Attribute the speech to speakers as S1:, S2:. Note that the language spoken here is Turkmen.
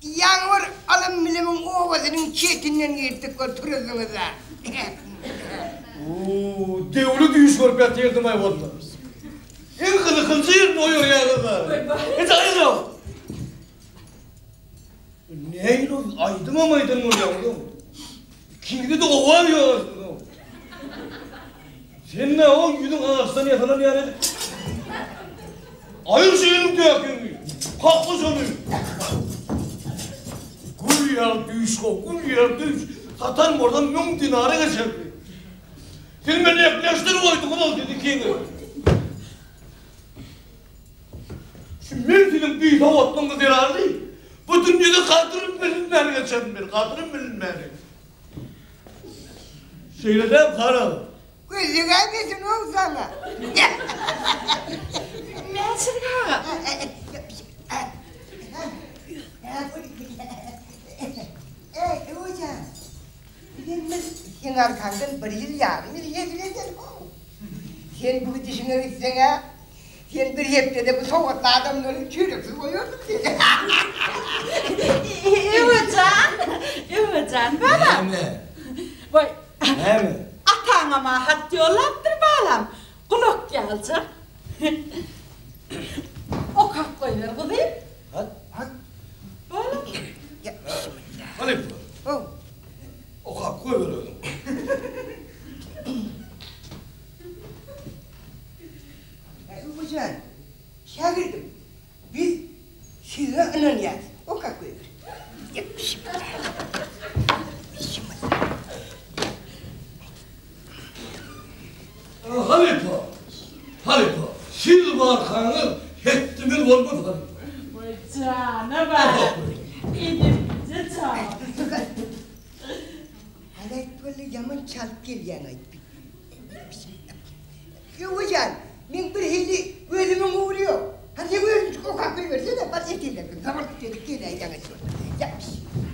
S1: Ýaňy bir alym-bilimiň obasynyň çetinden girdik bir turuzdyňyz-a.
S2: Uuu, döwli düýş görüp ýatyrdym-aý walla. Iň gyzyklyjy ýerini oýarýaňyz-a. Hiç aýdam. Nähili ol aýdymam aýdan bolýaňyz-ow. Ikiňizde-de owaz ýok aslynda. Sen nä o ýüzüň agaçdan ýasalan ýaly edip. Aýyr şu eliň döküňi. Kakma şony. Gül ýaly düýş ho, gül ýaly düýş. Satan bolsam 1000 dinara geçerdi. Siz meni ekleşdirip goýduňyz-ow siz ikiňiz. Şu men siziň bisowatlygyňyz zerarly bu dünýede gadrym bilinmän geçerin men, gadrym bilinmän. Şeýle däl garaz.
S1: Gözüň-ä besin-ow saňa.
S3: Mäşirik aga.
S1: Eý, Öwejan, bilen biz seň arkaňdan bir ýyl ýarym ýyl hezil ederik-ow. Sen bu gidişiňe gitseň-ä, Sen bir hepdede bu sowatly adamlary çöreksiz goýardyň sen.
S3: Öwejan, Öwejan balam.
S2: Näme?
S3: Waý.
S2: Näme?
S3: Ataňam-a hat ýollapdyr balam. Gulak ýaljak. Okap goýber gyzym.
S2: Hat?
S1: Hat.
S3: Balam.
S1: Ýa, bismillah.
S2: Halypa.
S1: How.
S2: Okap goýber özüň.
S1: Öwejan, şägirdim, biz size ynanýarys. Okap goýber.
S2: Halypa, halypa, siz barkaňyz hetdimiz bolmaz halypa.
S3: Waý jana bar. Edeplije jan.
S1: Halaýt boldy, ýaman çalt gelýäň-aý. Öwejan, meň birhili gözümiň ugry ýok. Hany sen özüňjik okap goýbersene, bar ertirlerden zabart edip geläý ýaňy şol. Ýa, bismillah.